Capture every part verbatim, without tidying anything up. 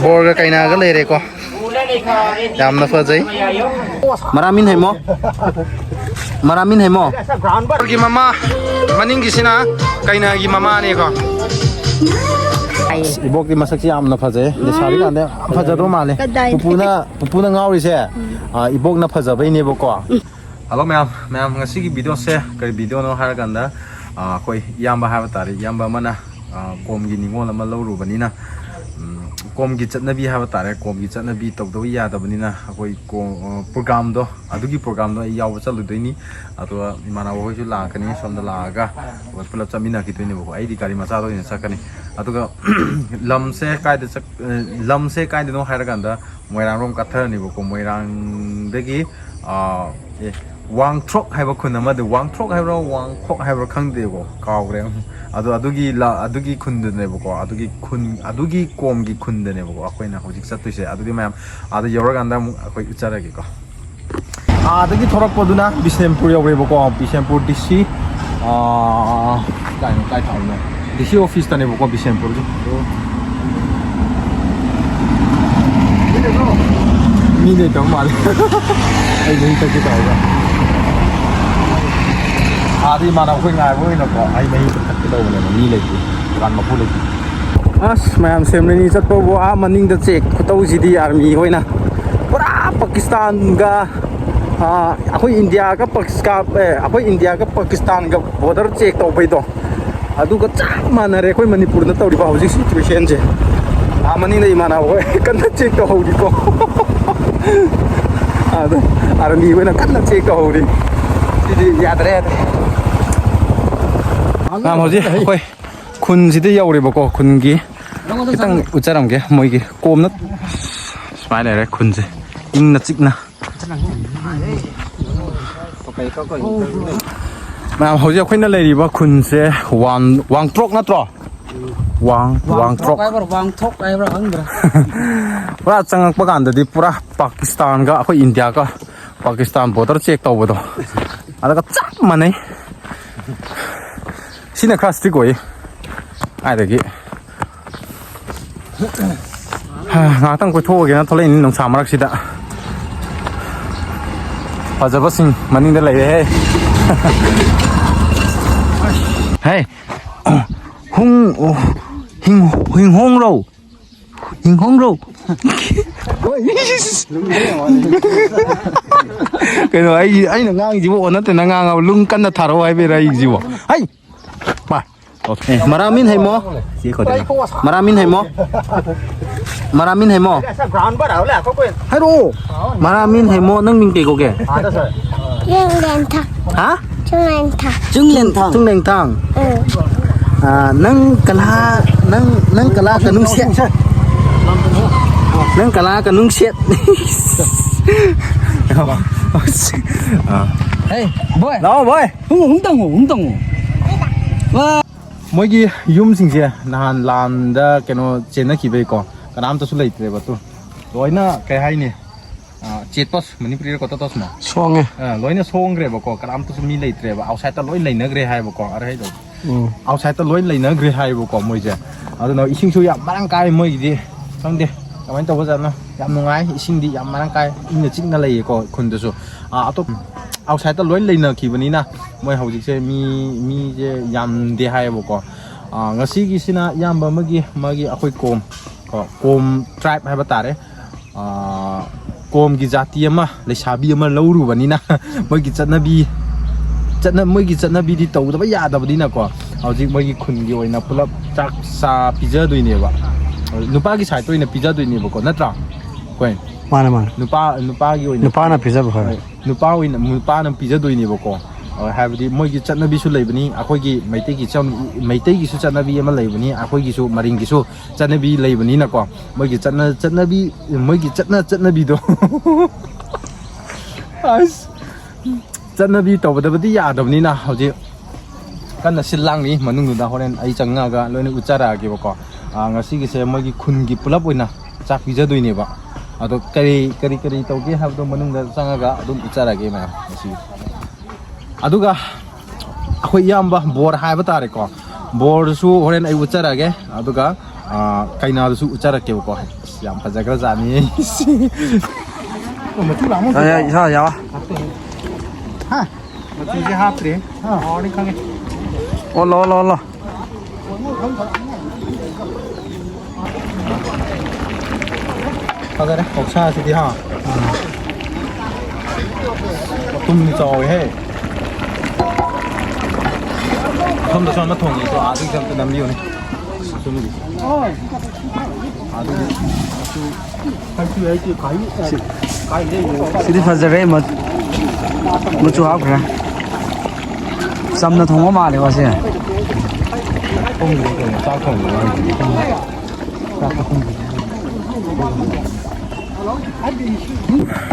ꯕꯣꯔꯒ ꯀꯩꯅꯥꯒ ꯂꯩꯔꯦꯀꯣ꯫ ꯌꯥꯝꯅ ꯐꯖꯩ꯫ ꯃꯔꯥꯃꯤꯟ ꯍꯩꯃꯣ꯫ ꯃꯔꯥꯃꯤꯟ ꯍꯩꯃꯣ꯫ ꯕꯣꯔꯒꯤ ꯃꯃꯥ, ꯃꯅꯤꯡꯒꯤꯁꯤꯅ ꯀꯩꯅꯥꯒꯤ ꯃꯃꯥꯅꯦꯀꯣ꯫ ꯏꯕꯣꯛꯇꯤ ꯃꯁꯛꯁꯤ ꯌꯥꯝꯅ ꯐꯖꯩ꯫ ꯂꯩꯁꯥꯔꯤ ꯀꯥꯟꯗ ꯌꯥꯝ ꯐꯖꯗꯧ ꯃꯥꯜꯂꯦ꯫ ꯀꯗꯥꯏꯗꯒꯤ? ꯄꯨꯄꯨꯅ, ꯄꯨꯄꯨꯅ ꯉꯥꯎꯔꯤꯁꯦ, ꯑ, ꯏꯕꯣꯛꯅ ꯐꯖꯕꯩꯅꯦꯕꯀꯣ꯫ ꯍꯜꯂꯣ ꯃꯌꯥꯝ, ꯃꯌꯥꯝ ꯉꯁꯤꯒꯤ ꯚꯤꯗꯤꯑꯣꯁꯦ ꯀꯔꯤ ꯚꯤꯗꯤꯑꯣꯅꯣ ꯍꯥꯏꯔꯀꯥꯟꯗ, ꯑ, ꯑꯩꯈꯣꯏ ꯏꯌꯥꯝꯕ ꯍꯥꯏꯕ ꯇꯥꯔꯦ, ꯏꯌꯥꯝꯕ ꯑꯃꯅ, ꯑ, ꯀꯣꯝꯒꯤ ꯅꯤꯉꯣꯜ ꯑꯃ ꯂꯧꯔꯨꯕꯅꯤꯅ, ꯎꯝ, ꯀꯣꯝꯒꯤ ꯆꯠꯅꯕꯤ ꯍꯥꯏꯕ ꯇꯥꯔꯦ, ꯀꯣꯝꯒꯤ ꯆꯠꯅꯕꯤ ꯇꯧꯗꯕ ꯌꯥꯗꯕꯅꯤꯅ ꯑꯩꯈꯣꯏ ꯀꯣ-, ꯑ, ꯄ꯭ꯔꯣꯒ꯭ꯔꯥꯝꯗꯣ, ꯑꯗꯨꯒꯤ ꯄ꯭ꯔꯣꯒ꯭ꯔꯥꯝꯗꯣ ꯑꯩ ꯌꯥꯎꯕ ꯆꯠꯂꯨꯗꯣꯏꯅꯤ꯫ ꯑꯗꯨꯒ ꯏꯃꯥꯟꯅꯕ ꯍꯣꯏꯁꯨ ꯂꯥꯛꯀꯅꯤ, ꯁꯣꯝꯗ ꯂꯥꯛꯑꯒ ꯑꯩꯈꯣꯏ ꯄꯨꯂꯞ ꯆꯠꯃꯤꯟꯅꯈꯤꯗꯣꯏꯅꯦꯕꯀꯣ꯫ ꯑꯩꯗꯤ ꯒꯥꯔꯤ ꯃꯆꯥꯗ ꯑꯣꯏꯅ ꯆꯠꯀꯅꯤ꯫ ꯑꯗꯨꯒ ꯂꯝꯁꯦ ꯀꯥꯏꯗ ꯆꯠ-, ꯑ, ꯂꯝꯁꯦ ꯀꯥꯏꯗꯅꯣ ꯍꯥꯏꯔꯀꯥꯟꯗ ꯃꯣꯏꯔꯥꯡꯔꯣꯝ ꯀꯠꯊꯔꯅꯦꯕꯀꯣ꯫ ꯃꯣꯏꯔꯥꯡꯗꯒꯤ, ꯑ, ꯑꯦ, ꯋꯥꯡꯊ꯭ꯔꯣꯛ ꯍꯥꯏꯕ ꯈꯨꯟ ꯑꯃꯗ, ꯋꯥꯡꯊ꯭ꯔꯣꯛ ꯍꯥꯏꯕ꯭ꯔꯥ ꯋꯥꯡꯈꯣꯛ ꯍꯥꯏꯕ꯭ꯔꯥ ꯈꯪꯗꯦꯕꯀꯣ, ꯀꯥꯎꯈ꯭ꯔꯦ꯫ ꯑꯗꯣ ꯑꯗꯨꯒꯤ ꯂ-, ꯑꯗꯨꯒꯤ ꯈꯨꯟꯗꯨꯅꯦꯕꯀꯣ, ꯑꯗꯨꯒꯤ ꯈꯨꯟ, ꯑꯗꯨꯒꯤ ꯀꯣꯝꯒꯤ ꯈꯨꯟꯗꯅꯦꯕꯀꯣ ꯑꯩꯈꯣꯏꯅ ꯍꯧꯖꯤꯛ ꯆꯠꯇꯣꯏꯁꯦ꯫ ꯑꯗꯨꯗꯤ ꯃꯌꯥꯝ ꯑꯥꯗ ꯌꯧꯔꯀꯥꯟꯗ ꯑꯃꯨꯛ ꯑꯩꯈꯣꯏ ꯎꯠꯆꯔꯒꯦꯀꯣ꯫ ꯑꯥꯗꯒꯤ ꯊꯣꯔꯛꯄꯗꯨꯅ ꯕꯤꯁꯦꯝꯄꯨꯔ ꯌꯧꯔꯦꯕꯀꯣ꯫ ꯕꯤꯁꯦꯝꯄꯨꯔ ꯗꯤ ꯁꯤ, ꯑꯥ, ꯀꯥꯏꯅꯣ, ꯀꯥꯏ ꯊꯥꯕꯅꯣ? ꯗꯤ ꯁꯤ ꯑꯣꯐꯤꯁꯇꯅꯦꯕꯀꯣ ꯕꯤꯁꯦꯝꯄꯨꯔꯁꯦ꯫ ꯃꯤ ꯂꯩꯇꯕ ꯃꯥꯜꯂꯦ꯫ ꯑꯩ ꯃꯍꯤ ꯊꯛꯀꯦ ꯇꯧꯔꯒ꯫ ꯑꯥꯗ ꯏꯃꯥꯟꯅꯕ ꯑꯩꯈꯣꯏ ꯉꯥꯏꯕ ꯑꯣꯏꯅꯀꯣ, ꯑꯩ ꯃꯍꯤ ꯊꯛꯀꯦ ꯇꯧꯕꯅꯦꯕ, ꯃꯤ ꯂꯩꯇꯦ, ꯗꯨꯀꯥꯟ ꯃꯄꯨ ꯂꯩꯇꯦ꯫ ꯑꯁ, ꯃꯌꯥꯝ ꯁꯦꯝꯔꯅꯤ ꯆꯠꯄꯕꯨ ꯑꯥ ꯃꯅꯤꯡꯗ ꯆꯦꯛ ꯈꯨꯇꯧꯁꯤꯗꯤ ꯑꯥꯔꯃꯤ ꯍꯣꯏꯅ ꯄꯨꯔꯥ ꯄꯥꯀꯤꯁꯇꯥꯟꯒ, ꯑꯥ, ꯑꯩꯈꯣꯏ ꯏꯟꯗꯤꯌꯥꯒ ꯄꯥꯀꯤꯁꯇꯥꯟ, ꯑꯦ, ꯑꯩꯈꯣꯏ ꯏꯟꯗꯤꯌꯥꯒ ꯄꯥꯀꯤꯁꯇꯥꯟꯒ ꯕꯣꯔꯗꯔ ꯆꯦꯛ ꯇꯧꯕꯩꯗꯣ, ꯑꯗꯨꯒ ꯆꯞ ꯃꯥꯟꯅꯔꯦ ꯑꯩꯈꯣꯏ ꯃꯅꯤꯄꯨꯔꯗ ꯇꯧꯔꯤꯕ ꯍꯧꯖꯤꯛ ꯁꯤꯆꯨꯋꯦꯁꯟꯁꯦ꯫ ꯑꯥ ꯃꯅꯤꯡꯗ ꯏꯃꯥꯟꯅꯕ ꯍꯣꯏ ꯀꯟꯅ ꯆꯦꯛ ꯇꯧꯍꯧꯔꯤꯀꯣ꯫ ꯑꯗ ꯑꯥꯔꯃꯤ ꯍꯣꯏꯅ ꯀꯟꯅ ꯆꯦꯛ ꯇꯧꯍꯧꯔꯤ꯫ ꯁꯤꯗꯤ ꯌꯥꯗ꯭ꯔꯦ, ꯌꯥꯗ꯭ꯔꯦ꯫ ꯃꯌꯥꯝ ꯍꯧꯖꯤꯛ ꯑꯩꯈꯣꯏ ꯈꯨꯟꯁꯤꯗ ꯌꯧꯔꯦꯕꯀꯣ꯫ ꯈꯨꯟꯒꯤ ꯈꯤꯇꯪ ꯎꯠꯆꯔꯝꯒꯦ꯫ ꯃꯣꯏꯒꯤ ꯀꯣꯝꯅ ꯁꯨꯃꯥꯏꯅ ꯂꯩꯔꯦ ꯈꯨꯟꯁꯦ, ꯏꯪꯅ ꯆꯤꯛꯅ꯫ ꯃꯌꯥꯝ ꯍꯧꯖꯤꯛ ꯑꯩꯈꯣꯏꯅ ꯂꯩꯔꯤꯕ ꯈꯨꯟꯁꯦ ꯋꯥꯟ-, ꯋꯥꯡꯇ꯭ꯔꯣꯛ ꯅꯠꯇ꯭ꯔꯣ? ꯋꯥꯡ-, ꯋꯥꯡꯇ꯭ꯔꯣꯛ ꯋꯥꯡꯇ꯭ꯔꯣꯛ꯫ ꯍꯥꯏꯕ꯭ꯔꯥ, ꯋꯥꯡꯊ꯭ꯔꯣꯛ ꯍꯥꯏꯕ꯭ꯔꯥ ꯈꯪꯗ꯭ꯔꯦ꯫ ꯄꯨꯔꯥ ꯆꯪꯉꯛꯄ ꯀꯥꯟꯗꯗꯤ ꯄꯨꯔꯥ ꯄꯥꯀꯤꯁꯇꯥꯟꯒ ꯑꯩꯈꯣꯏ ꯏꯟꯗꯤꯌꯥꯒ ꯄꯥꯀꯤꯁꯇꯥꯟ ꯕꯣꯔꯗꯔ ꯆꯦꯛ ꯇꯧꯕꯗꯣ ꯑꯗꯨꯒ ꯆꯞ ꯃꯥꯟꯅꯩ꯫ ꯁꯤꯅ ꯈꯔ ꯏꯁꯇ꯭ꯔꯤꯛ ꯑꯣꯏ꯫ ꯀꯥꯏꯗꯒꯤ ꯍꯥ, ꯉꯥꯏꯍꯥꯛꯇꯪ ꯀꯣꯏꯊꯣꯛꯎꯒꯦꯅ ꯊꯣꯛꯂꯛꯏꯅꯤ ꯅꯨꯡꯁꯥ ꯃꯔꯛꯁꯤꯗ꯫ ꯐꯖꯕꯁꯤꯡ ꯃꯅꯤꯡꯗ ꯂꯩꯔꯦꯍꯦ꯫ ꯍꯦ, ꯍꯨꯡ, ꯍꯤꯡ, ꯍꯤꯡꯍꯣꯡꯔꯣ? ꯍꯤꯡꯍꯣꯡꯔꯣ? ꯀꯩꯅꯣ, ꯑꯩ, ꯑꯩꯅ ꯉꯥꯡꯉꯤꯁꯤꯕꯨ ꯑꯣꯟꯅ ꯇꯩꯅ ꯉꯥꯡꯉꯕ? ꯂꯨꯡ ꯀꯟꯅ ꯊꯥꯔꯛꯑꯣ ꯍꯥꯏꯕꯤꯔ ꯑꯩꯁꯤꯕꯨ? ꯍꯩ! ꯃꯥ! ꯑꯦ, ꯃꯔꯥꯃꯤꯟ ꯍꯩꯃꯣ꯫ ꯁꯤ ꯀꯧꯗꯣꯏꯅꯣ꯫ ꯃꯔꯥꯃꯤꯟ ꯍꯩꯃꯣ꯫ ꯃꯔꯥꯃꯤꯟ ꯍꯩꯃꯣ꯫ ꯍꯥꯏꯔꯛꯑꯣ꯫ ꯃꯔꯥꯃꯤꯟ ꯍꯩꯃꯣ, ꯅꯪ ꯃꯤꯡ ꯀꯩ ꯀꯧꯒꯦ? ꯆꯤꯡꯂꯦꯟꯊꯥ꯫ ꯍꯥ? ꯆꯤꯡꯂꯦꯟꯊꯥ꯫ ꯆꯤꯡꯂꯦꯟꯊꯥꯡ꯫ ꯎꯝ꯫ ꯑꯥ, ꯅꯪ ꯀꯂꯥ, ꯅꯪ, ꯅꯪ ꯀꯂꯥ ꯀꯅꯨꯡꯁꯦꯠ꯫ ꯅꯪ ꯀꯂꯥ ꯀꯅꯨꯡꯁꯦꯠ꯫ ꯑꯥ꯫ ꯍꯦ, ꯕꯣꯏ꯫ ꯂꯥꯛꯑꯣ, ꯕꯣꯏ꯫ ꯍꯨꯡ, ꯍꯨꯡ ꯇꯪꯉꯣ, ꯍꯨꯡ ꯇꯪꯉꯣ꯫ ꯋꯥ꯫ ꯃꯣꯏꯒꯤ ꯌꯨꯝꯁꯤꯡꯁꯦ ꯅꯍꯥꯟ ꯂꯥꯟꯗ ꯀꯩꯅꯣ ꯆꯦꯟꯅꯈꯤꯕꯩꯀꯣ, ꯀꯅꯥꯝꯇꯁꯨ ꯂꯩꯇ꯭ꯔꯦꯕ꯫ ꯇꯨ ꯂꯣꯏꯅ ꯀꯩ ꯍꯥꯏꯅꯤ, ꯑ, ꯆꯦꯠꯄꯁ, ꯃꯅꯤꯄꯨꯔꯤꯗ ꯀꯣꯠꯇ ꯇꯣꯁꯃ꯫ ꯁꯣꯡꯉꯦ꯫ ꯑ, ꯂꯣꯏꯅ ꯁꯣꯡꯈ꯭ꯔꯦꯕꯀꯣ, ꯀꯅꯥꯝꯇꯁꯨ ꯃꯤ ꯂꯩꯇ꯭ꯔꯦꯕ, ꯑꯥꯎꯠꯁꯥꯏꯗꯠꯇ ꯂꯣꯏ ꯂꯩꯅꯈ꯭ꯔꯦ ꯍꯥꯏꯕꯀꯣ꯫ ꯑꯔꯩꯗꯣ ꯎꯝ꯫ ꯑꯥꯎꯠꯁꯥꯏꯗꯠꯇ ꯂꯣꯏ ꯂꯩꯅꯈ꯭ꯔꯦ ꯍꯥꯏꯕꯀꯣ ꯃꯣꯏꯁꯦ꯫ ꯑꯗꯨꯅ ꯏꯁꯤꯡꯁꯨ ꯌꯥꯝ ꯃꯔꯥꯡ ꯀꯥꯏ ꯃꯣꯏꯒꯤꯗꯤ꯫ ꯈꯪꯗꯦ ꯀꯃꯥꯏꯅ ꯇꯧꯕꯖꯥꯠꯅꯣ, ꯌꯥꯝ ꯅꯨꯡꯉꯥꯏ, ꯏꯁꯤꯡꯗꯤ ꯌꯥꯝ ꯃꯔꯥꯡ ꯀꯥꯏ, ꯏꯪꯅ ꯆꯤꯛꯅ ꯂꯩꯌꯦꯀꯣ ꯈꯨꯟꯗꯁꯨ꯫ ꯑ, ꯑꯇꯣꯞ ꯑꯥꯎꯠꯁꯥꯏꯗꯠꯇ ꯂꯣꯏ ꯂꯩꯅꯈꯤꯕꯅꯤꯅ ꯃꯣꯏ ꯍꯧꯖꯤꯛꯁꯦ ꯃꯤ, ꯃꯤꯁꯦ ꯌꯥꯝꯗꯦ ꯍꯥꯏꯌꯦꯕꯀꯣ꯫ ꯑ, ꯉꯁꯤꯒꯤꯁꯤꯅ ꯏꯌꯥꯝꯕ ꯑꯃꯒꯤ, ꯃꯥꯒꯤ ꯑꯩꯈꯣꯏ ꯀꯣꯝ ꯀꯣ, ꯀꯣꯝ ꯇ꯭ꯔꯥꯏꯕ ꯍꯥꯏꯕ ꯇꯥꯔꯦ꯫ ꯑ, ꯀꯣꯝꯒꯤ ꯖꯥꯇꯤ ꯑꯃ, ꯂꯩꯁꯥꯕꯤ ꯑꯃ ꯂꯧꯔꯨꯕꯅꯤꯅ ꯃꯣꯏꯒꯤ ꯆꯠꯅꯕꯤ, ꯆꯠꯅ-, ꯃꯣꯏꯒꯤ ꯆꯠꯅꯕꯤꯗꯤ ꯇꯧꯗꯕ ꯌꯥꯗꯕꯅꯤꯅꯀꯣ꯫ ꯍꯧꯖꯤꯛ ꯃꯣꯏꯒꯤ ꯈꯨꯟꯒꯤ ꯑꯣꯏꯅ ꯄꯨꯂꯞ ꯆꯥꯛ ꯆꯥ ꯄꯤꯖꯗꯣꯏꯅꯦꯕ꯫ ꯅꯨꯄꯥꯒꯤ ꯁꯥꯏꯠꯇ ꯑꯣꯏꯅ ꯄꯤꯖꯗꯣꯏꯅꯦꯕꯀꯣ, ꯅꯠꯇ꯭ꯔꯥ? ꯑꯩꯈꯣꯏ ꯃꯥꯅꯦ, ꯃꯥꯅꯦ꯫ ꯅꯨꯄꯥ, ꯅꯨꯄꯥꯒꯤ ꯑꯣꯏꯅ ꯅꯨꯄꯥꯅ ꯄꯤꯖꯕ ꯐꯔꯦ꯫ ꯍꯣꯏ, ꯅꯨꯄꯥ ꯑꯣꯏꯅ, ꯅꯨꯄꯥꯅ ꯄꯤꯖꯗꯣꯏꯅꯦꯕꯀꯣ꯫ ꯑ, ꯍꯥꯏꯕꯗꯤ ꯃꯣꯏꯒꯤ ꯆꯠꯅꯕꯤꯁꯨ ꯂꯩꯕꯅꯤ, ꯑꯩꯈꯣꯏꯒꯤ ꯃꯩꯇꯩꯒꯤ ꯆꯝ-, ꯃꯩꯇꯩꯒꯤꯁꯨ ꯆꯠꯅꯕꯤ ꯑꯃ ꯂꯩꯕꯅꯤ, ꯑꯩꯈꯣꯏꯒꯤꯁꯨ ꯃꯔꯤꯡꯒꯤꯁꯨ ꯆꯠꯅꯕꯤ ꯂꯩꯕꯅꯤꯅꯀꯣ꯫ ꯃꯣꯏꯒꯤ ꯆꯠꯅ-, ꯆꯠꯅꯕꯤ, ꯃꯣꯏꯒꯤ ꯆꯠꯅ-, ꯆꯠꯅꯕꯤꯗꯣ꯫ ꯑꯁ, ꯆꯠꯅꯕꯤ ꯇꯧꯒꯗꯕꯗꯤ ꯌꯥꯗꯕꯅꯤꯅ ꯍꯧꯖꯤꯛ ꯀꯟꯅ ꯁꯤꯜ ꯂꯥꯡꯂꯤ ꯃꯅꯨꯡꯗꯨꯗ, ꯍꯣꯔꯦꯟ ꯑꯩ ꯆꯪꯉꯛꯑꯒ ꯂꯣꯏꯅ ꯎꯠꯆꯔꯛꯑꯒꯦꯕꯀꯣ꯫ ꯑ, ꯉꯁꯤꯒꯤꯁꯦ ꯃꯣꯏꯒꯤ ꯈꯨꯟꯒꯤ ꯄꯨꯂꯞ ꯑꯣꯏꯅ ꯆꯥꯛ ꯄꯤꯖꯗꯣꯏꯅꯦꯕ꯫ ꯑꯗꯣ ꯀꯔꯤ, ꯀꯔꯤ, ꯀꯔꯤ ꯇꯧꯒꯦ ꯍꯥꯏꯕꯗꯣ ꯃꯅꯨꯡꯗ ꯆꯪꯉꯒ ꯑꯗꯨꯝ ꯎꯠꯆꯔꯛꯑꯒꯦ ꯃꯌꯥꯝ ꯉꯁꯤ꯫ ꯑꯗꯨꯒ ꯑꯩꯈꯣꯏ ꯏꯌꯥꯝꯕ ꯕꯣꯔ ꯍꯥꯏꯕ ꯇꯥꯔꯦꯀꯣ, ꯕꯣꯔꯗꯨꯁꯨ ꯍꯣꯔꯦꯟ ꯑꯩ ꯎꯠꯆꯔꯛꯑꯒꯦ꯫ ꯑꯗꯨꯒ, ꯑ, ꯀꯩꯅꯥꯗꯨꯁꯨ ꯎꯠꯆꯔꯛꯀꯦꯕꯀꯣ꯫ ꯌꯥꯝ ꯐꯖꯈ꯭ꯔꯖꯥꯠꯅꯤ꯫ ꯃꯆꯨ ꯂꯥꯡꯕ ꯌꯥ, ꯌꯥ, ꯏꯁꯥ ꯌꯥꯎ꯫ ꯍꯥꯞꯇꯣꯏꯅꯦ꯫ ꯍꯥ? ꯃꯆꯨꯁꯦ ꯍꯥꯞꯇ꯭ꯔꯦ꯫ ꯑꯥ꯫ ꯍꯥꯎꯔꯅꯤ ꯈꯪꯉꯦ꯫ ꯑꯣꯜꯂꯣ, ꯑꯣꯜꯂꯣ, ꯑꯣꯜꯂꯣ꯫ ꯐꯖꯔꯦ, ꯑꯣꯛꯁꯥꯁꯤꯗꯤ ꯍꯥ꯫ ꯃꯇꯨꯝꯗꯤ ꯆꯥꯎꯋꯦꯍꯦ꯫ ꯃꯐꯝꯗꯁꯨ ꯑꯃ ꯊꯣꯡꯉꯦ, ꯑꯗꯣ ꯑꯥꯗꯒꯤ ꯑꯝꯇ ꯅꯝꯕꯤꯌꯨꯅꯦ꯫ ꯃꯇꯨꯝꯗꯤ꯫ ꯁꯤꯗꯤ ꯐꯖꯔꯦ, ꯃ-, ꯃꯆꯨ ꯍꯥꯞꯈ꯭ꯔꯦ꯫ ꯆꯝꯅ ꯊꯣꯡꯕ ꯃꯥꯜꯂꯦꯀꯣ ꯁꯦ꯫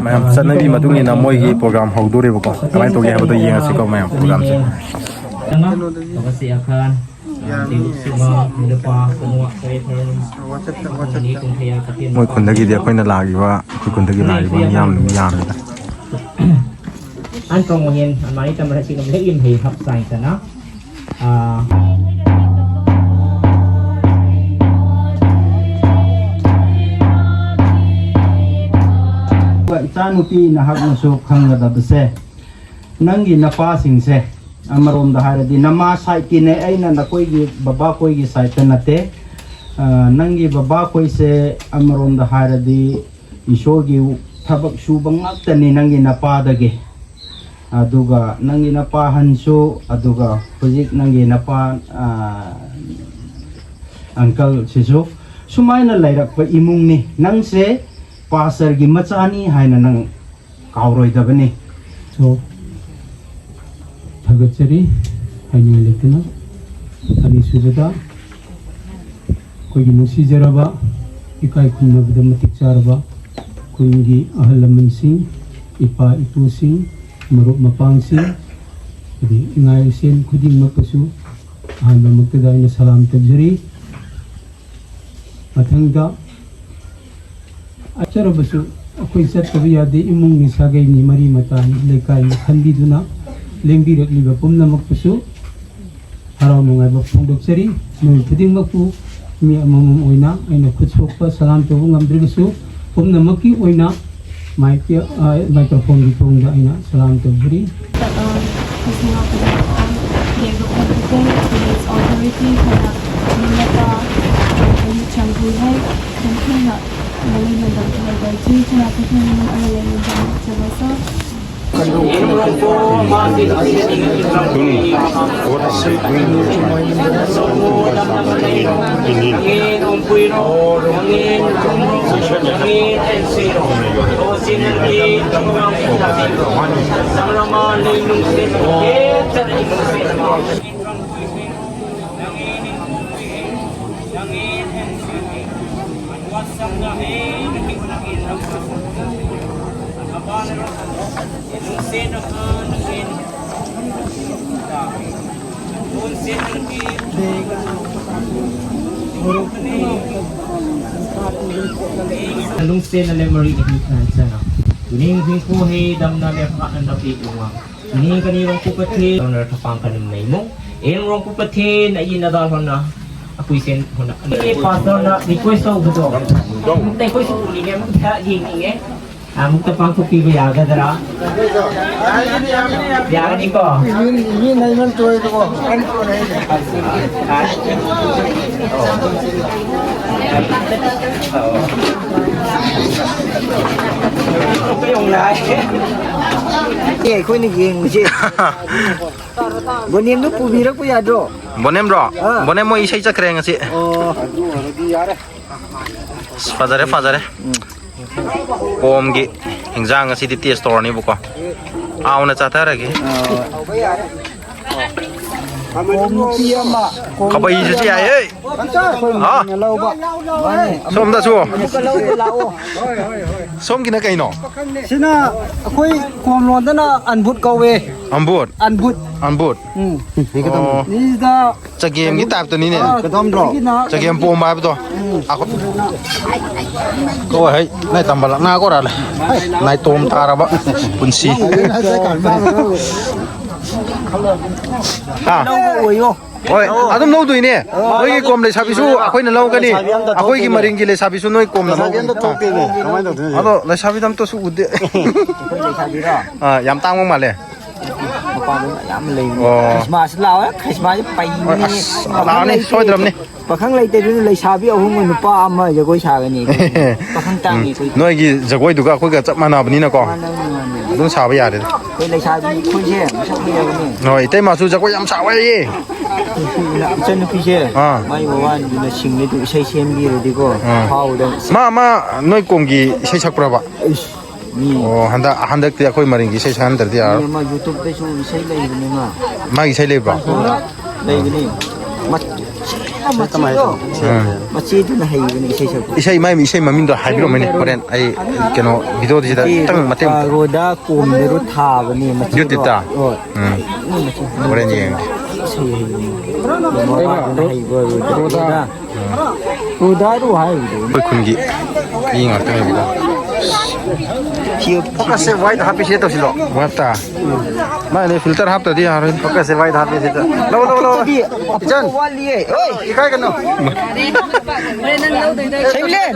ꯃꯌꯥꯝ ꯆꯠꯅꯕꯤ ꯃꯇꯨꯡ ꯏꯟꯅ ꯃꯣꯏꯒꯤ ꯄ꯭ꯔꯣꯒ꯭ꯔꯥꯝ ꯍꯧꯗꯣꯔꯦꯕꯀꯣ꯫ ꯀꯃꯥꯏꯅ ꯇꯧꯒꯦ ꯍꯥꯏꯕꯗꯣ ꯌꯦꯡꯉꯁꯤꯀꯣ ꯃꯌꯥꯝ ꯄ꯭ꯔꯣꯒ꯭ꯔꯥꯝꯁꯦ꯫ ꯃꯣꯏ ꯈꯨꯟꯗꯒꯤꯗꯤ ꯑꯩꯈꯣꯏꯅ ꯂꯥꯛꯏꯕ, ꯑꯩꯈꯣꯏ ꯈꯨꯟꯗꯒꯤ ꯂꯥꯛꯏꯕ ꯃꯤ ꯌꯥꯝ ꯌꯥꯝꯃꯤꯗ꯫ An kong mahin, an mani tamar hasi kam lek im hei hap sai sana. Ah. ꯏꯆꯥꯅꯨꯄꯤ ꯅꯍꯥꯛꯅꯁꯨ ꯈꯪꯒꯗꯕꯁꯦ, ꯅꯪꯒꯤ ꯅꯄꯥꯁꯤꯡꯁꯦ ꯑꯃꯔꯣꯝꯗ ꯍꯥꯏꯔꯗꯤ ꯅꯃꯥ ꯁꯥꯏꯠꯀꯤꯅꯦ, ꯑꯩꯅ ꯅꯈꯣꯏꯒꯤ ꯕꯕꯥꯈꯣꯏꯒꯤ ꯁꯥꯏꯠꯇ ꯅꯠꯇꯦ꯫ ꯑ, ꯅꯪꯒꯤ ꯕꯕꯥꯈꯣꯏꯁꯦ ꯑꯃꯔꯣꯝꯗ ꯍꯥꯏꯔꯗꯤ ꯏꯁꯣꯔꯒꯤ ꯊꯕꯛ ꯁꯨꯕ ꯉꯥꯛꯇꯅꯤ ꯅꯪꯒꯤ ꯅꯄꯥꯗꯒꯤ꯫ ꯑꯗꯨꯒ ꯅꯪꯒꯤ ꯅꯄꯥ ꯑꯍꯟꯁꯨ, ꯑꯗꯨꯒ ꯍꯧꯖꯤꯛ ꯅꯪꯒꯤ ꯅꯄꯥ, ꯑ, ꯑꯪꯀꯜꯁꯤꯁꯨ ꯁꯨꯃꯥꯏꯅ ꯂꯩꯔꯛꯄ ꯏꯃꯨꯡꯅꯤ꯫ ꯅꯪꯁꯦ ꯄꯥꯁꯇꯔꯒꯤ ꯃꯆꯥꯅꯤ ꯍꯥꯏꯅ ꯅꯪ ꯀꯥꯎꯔꯣꯏꯗꯕꯅꯤ꯫ So, ꯊꯥꯒꯠꯆꯔꯤ ꯍꯥꯏꯅꯤꯡꯉꯥꯏ ꯂꯩꯇꯅ꯫ ꯑꯅꯤꯁꯨꯕꯗ, ꯑꯩꯈꯣꯏꯒꯤ ꯅꯨꯡꯁꯤꯖꯔꯕ, ꯏꯀꯥꯏ ꯈꯨꯝꯅꯕꯗ ꯃꯇꯤꯛ ꯆꯥꯔꯕ ꯈꯨꯟꯒꯤ ꯑꯍꯜ ꯂꯃꯟꯁꯤꯡ, ꯏꯄꯥ ꯏꯄꯨꯁꯤꯡ, ꯃꯔꯨꯞ ꯃꯄꯥꯡꯁꯤꯡ, ꯑꯗꯩ ꯏꯉꯥ ꯏꯁꯦꯟ ꯈꯨꯗꯤꯡꯃꯛꯇꯁꯨ ꯑꯍꯥꯟꯕꯃꯛꯇꯗ ꯑꯩꯅ ꯁꯂꯥꯝ ꯇꯧꯖꯔꯤ꯫ ꯃꯊꯪꯗ, ꯑꯆꯔꯕꯁꯨ ꯑꯩꯈꯣꯏ ꯆꯠꯇꯕ ꯌꯥꯗꯦ, ꯏꯃꯨꯡꯅꯤ, ꯁꯥꯒꯩꯅꯤ, ꯃꯔꯤ ꯃꯇꯥꯅꯤ, ꯂꯩꯀꯥꯏꯅꯤ ꯈꯟꯕꯤꯗꯨꯅ ꯂꯦꯡꯕꯤꯔꯛꯂꯤꯕ ꯄꯨꯝꯅꯃꯛꯄꯨꯁꯨ ꯍꯔꯥꯎ ꯅꯨꯡꯉꯥꯏꯕ ꯐꯣꯡꯗꯣꯛꯆꯔꯤ꯫ ꯅꯣꯏ ꯈꯨꯗꯤꯡꯃꯛꯄꯨ ꯃꯤ ꯑꯃꯃꯝ ꯑꯣꯏꯅ ꯑꯩꯅ ꯈꯨꯠ ꯁꯣꯛꯄ ꯁꯂꯥꯝ ꯇꯧꯕ ꯉꯝꯗ꯭ꯔꯒꯁꯨ, ꯄꯨꯝꯅꯃꯛꯀꯤ ꯑꯣꯏꯅ ꯃꯥꯏꯛꯀꯤ, ꯑ, ꯃꯥꯏꯀ꯭ꯔꯣꯐꯣꯟꯒꯤ ꯊꯣꯡꯗ ꯑꯩꯅ ꯁꯂꯥꯝ ꯇꯧꯖꯔꯤ꯫ ꯑ, ꯈꯨꯠꯁꯨ ꯉꯥꯛꯄꯗ ꯌꯦꯡꯕ ꯐꯪꯕꯁꯦ ꯄꯨꯂꯤꯁ ꯑꯣꯊꯣꯔꯤꯇꯤ ꯈꯔ ꯂꯣꯏꯅꯕ ꯆꯪꯕ ꯍꯥꯏ ꯌꯥꯝ ꯊꯦꯡꯅ ꯃꯂꯩ ꯃꯟꯗꯕ ꯂꯩꯕ ꯆꯤꯡ ꯈꯔ ꯄꯨꯊꯣꯛꯅꯤꯡꯕ ꯑꯃ ꯂꯩ ꯃꯟꯗꯕ ꯆꯠꯂꯁꯨ꯫ Lungsen na le mari ihi kan sana. Tuning hing ko he dam na le pa an da pi uwa. Ni kani rong ku pathe, na thapang kan nei mo. En rong ku pathe, na i na da hona. Apui sen hona. Ni pastor na request ho budo. Te ko su ni ne mo tha ji ni ne. Amuk tapang ko pi ya ga dara. Ya ni ko. Ni ni nai man to ko. An ko nai. ꯑꯦ, ꯑꯩꯈꯣꯏꯅ ꯌꯦꯡꯕꯁꯦ꯫ ꯕꯣꯅꯦꯝꯗꯣ ꯄꯨꯕꯤꯔꯛꯄ ꯌꯥꯗ꯭ꯔꯣ? ꯕꯣꯅꯦꯝꯔꯣ? ꯑꯥ꯫ ꯕꯣꯅꯦꯝ ꯃꯣꯏ ꯏꯁꯩ ꯆꯠꯈ꯭ꯔꯦ ꯉꯁꯤ꯫ ꯑꯣ꯫ ꯑꯁ, ꯐꯖꯔꯦ, ꯐꯖꯔꯦ꯫ ꯀꯣꯝꯒꯤ ꯏꯟꯖꯥꯡ ꯉꯁꯤꯗꯤ ꯇꯦꯁ ꯇꯧꯔꯅꯤꯕꯀꯣ꯫ ꯍꯥꯎꯅ ꯆꯥꯊꯔꯒꯦ꯫ ꯑꯥ꯫ ꯀꯣꯝ ꯅꯨꯄꯤ ꯑꯃ, ꯀꯣꯝ ꯈꯕꯩꯁꯤꯁꯨ ꯅꯨꯄꯤ ꯑꯃ꯫ ꯌꯥꯏꯍꯦ꯫ ꯑꯩꯈꯣꯏ ꯍꯥ? ꯃꯤꯡꯅ ꯂꯧꯕ꯫ ꯃꯥꯅꯦ꯫ ꯁꯣꯝꯗꯁꯨ꯫ ꯑꯃꯨꯛꯀ ꯂꯧꯕ ꯂꯥꯛꯑꯣ꯫ ꯁꯣꯝꯒꯤꯅ ꯀꯩꯅꯣ? ꯁꯤꯅ ꯑꯩꯈꯣꯏ ꯀꯣꯝꯂꯣꯟꯗꯅ ꯑꯟꯕꯨꯠ ꯀꯧꯋꯦ꯫ ꯑꯝꯕꯨꯠ꯫ ꯑꯟꯕꯨꯠ꯫ ꯑꯝꯕꯨꯠ꯫ ꯎꯝ꯫ ꯑꯣ꯫ ꯁꯤꯗ ꯆꯒꯦꯝꯒꯤ ꯇꯥꯏꯞꯇꯅꯤꯅꯦ꯫ ꯑꯥ, ꯁꯤꯒꯤꯅ ꯆꯒꯦꯝ ꯄꯣꯝꯕ ꯍꯥꯏꯕꯗꯣ꯫ ꯎꯝ꯫ ꯑꯩꯈꯣꯏ ꯍꯩ ꯅꯥꯏ ꯇꯝꯕ ꯂꯛꯅꯥ ꯀꯣꯔꯥꯂꯦ꯫ ꯅꯥꯏꯇꯣꯝ ꯇꯥꯔꯕ ꯄꯨꯟꯁꯤ꯫ ꯍꯥ? ꯑꯅꯧꯕ ꯑꯣꯏꯌꯣ꯫ ꯍꯣꯏ, ꯑꯗꯨꯝ ꯂꯧꯗꯣꯏꯅꯦ꯫ ꯅꯣꯏꯒꯤ ꯀꯣꯝ ꯂꯩꯁꯥꯕꯤꯁꯨ ꯑꯩꯈꯣꯏꯅ ꯂꯧꯒꯅꯤ, ꯂꯩꯁꯥꯕꯤ ꯑꯝꯇ ꯑꯩꯈꯣꯏꯒꯤ ꯊꯣꯛꯇꯦꯅꯦ꯫ ꯃꯔꯤꯡꯒꯤ ꯂꯩꯁꯥꯕꯤꯁꯨ ꯅꯣꯏ ꯀꯣꯝꯅ ꯂꯩꯁꯥꯕꯤ ꯂꯧꯒꯅꯤ꯫ ꯑꯝꯇ ꯊꯣꯛꯇꯦꯅꯦ꯫ ꯀꯃꯥꯏꯅ ꯇꯧꯗꯣꯏꯅꯣ ꯁꯤꯗꯤ? ꯑꯗꯣ ꯂꯩꯁꯥꯕꯤꯗ ꯑꯝꯇꯁꯨ ꯎꯗꯦ꯫ ꯑꯩꯈꯣꯏ ꯂꯩꯁꯥꯕꯤꯔꯣ? ꯑꯥ, ꯌꯥꯝ ꯇꯥꯡꯕ ꯃꯥꯜꯂꯦ꯫ ꯃꯄꯥꯟꯗ ꯌꯥꯝ ꯂꯩꯕꯅꯦ꯫ ꯑꯣ꯫ ꯈ꯭ꯔꯤꯁꯃꯥꯁ ꯂꯥꯛꯑꯣ, ꯈ꯭ꯔꯤꯁꯃꯥꯁꯁꯦ ꯄꯩꯕꯅꯦ꯫ ꯑꯁ, ꯄꯥꯈꯪ ꯂꯥꯛꯑꯅꯤ, ꯂꯩꯇꯦ꯫ ꯁꯣꯏꯗ꯭ꯔꯕꯅꯤ꯫ ꯄꯥꯈꯪ ꯂꯩꯇꯗꯨꯅ ꯂꯩꯁꯥꯕꯤ ꯑꯍꯨꯝꯒ ꯅꯨꯄꯥ ꯑꯃ ꯖꯒꯣꯏ ꯁꯥꯒꯅꯤ ꯑꯩꯈꯣꯏ꯫ ꯄꯥꯈꯪ ꯎꯝ꯫ ꯇꯥꯡꯉꯤ ꯑꯩꯈꯣꯏ꯫ ꯅꯣꯏꯒꯤ ꯖꯒꯣꯏꯗꯨꯒ ꯑꯩꯈꯣꯏꯒ ꯆꯞ ꯃꯥꯟꯅꯕꯅꯤꯅꯀꯣ꯫ ꯃꯥꯟꯅꯕꯅꯤ, ꯃꯥꯟꯅꯕꯅꯤ꯫ ꯑꯗꯨꯝ ꯁꯥꯕ ꯌꯥꯔꯦꯗ꯫ ꯑꯩꯈꯣꯏ ꯂꯩꯁꯥꯕꯤ ꯑꯩꯈꯣꯏꯁꯦ ꯃꯁꯛ ꯐꯖꯕꯅꯤ꯫ ꯍꯣꯏ, ꯏꯇꯩꯃꯁꯨ ꯖꯒꯣꯏ ꯌꯥꯝ ꯁꯥꯕ ꯍꯩꯌꯦ꯫ ꯏꯆꯟꯅꯨꯄꯤꯁꯦ ꯑꯥ꯫ ꯃꯥꯏ ꯃꯕꯥꯅꯤꯗꯨꯅ ꯁꯤꯡꯉꯦ ꯑꯗꯨ ꯏꯁꯩ ꯁꯦꯝꯕꯤꯔꯗꯤꯀꯣ ꯑꯥ꯫ ꯐꯥꯎꯗ꯫ ꯃꯥ, ꯃꯥ ꯅꯣꯏ ꯀꯣꯝꯒꯤ ꯏꯁꯩ ꯁꯛꯄ꯭ꯔꯕ? ꯏꯁ, ꯃꯤ ꯑꯣ, ꯍꯟꯗꯛ, ꯍꯟꯗꯛꯇꯤ ꯑꯩꯈꯣꯏ ꯃꯔꯤꯡꯒꯤ ꯏꯁꯩ ꯁꯛꯍꯟꯗ꯭ꯔꯗꯤ ꯃꯤ ꯌꯥꯔꯣꯏ꯫ ꯑꯃ YouTube-ꯇꯁꯨ ꯏꯁꯩ ꯂꯩꯕꯅꯤ ꯃꯥ꯫ ꯃꯥꯒꯤ ꯏꯁꯩ ꯂꯩꯕ꯭ꯔꯣ? ꯂꯩꯕꯅꯤ꯫ ꯃꯆꯦꯗꯣ, ꯎꯝ꯫ ꯃꯆꯦꯗꯨꯅ ꯍꯩꯕꯅꯤ ꯏꯁꯩ ꯁꯛꯄ꯫ ꯏꯁꯩ, ꯃꯥꯏ ꯏꯁꯩ ꯃꯃꯤꯡꯗꯣ ꯍꯥꯏꯕꯤꯔꯝꯃꯅꯤ ꯍꯣꯔꯦꯟ ꯑꯩ ꯀꯩꯅꯣ video-ꯁꯤꯗ ꯃꯆꯦ, ꯈꯤꯇꯪ ꯃꯇꯦꯡ ꯑꯃ꯫ ꯔꯣꯗꯥ ꯀꯣꯝꯗꯔꯣ ꯊꯥꯕꯅꯦ ꯃꯆꯦꯗꯣ꯫ YouTube-ꯇ? ꯍꯣꯏ꯫ ꯎꯝ꯫ ꯃꯆꯦ, ꯍꯣꯔꯦꯟ ꯌꯦꯡꯒꯦ꯫ ꯏꯁꯩ ꯍꯩꯕꯅꯤ꯫ ꯃꯃꯥꯗꯨꯅ ꯍꯩꯕ ꯔꯣꯗꯥ꯫ ꯔꯣꯗꯥ꯫ ꯔꯣꯗꯥꯗꯨ ꯍꯥꯏꯕꯗꯣ꯫ ꯑꯩꯈꯣꯏ ꯈꯨꯟꯒꯤ ꯃꯤ ꯉꯥꯛꯇ ꯂꯩꯕꯗꯣ꯫ ꯁꯤ ꯐꯣꯀꯁꯁꯦ ꯋꯥꯏꯗ ꯍꯥꯞꯄꯤꯁꯦ ꯇꯧꯁꯤꯜꯂꯣ꯫ ꯋꯥꯠꯇ꯫ ꯃꯥꯅꯦ, filter ꯍꯥꯞꯇꯗꯤ ꯌꯥꯔꯣꯏ꯫ ꯐꯣꯀꯁꯁꯦ ꯋꯥꯏꯗ ꯍꯥꯞꯄꯤꯁꯦ꯫ ꯂꯧ, ꯂꯧ, ꯂꯧ꯫ ꯏꯆꯟ꯫ ꯋꯥꯠꯂꯤꯌꯦ꯫ ꯑꯣꯏ꯫ ꯏꯀꯥꯏꯒꯅꯨ꯫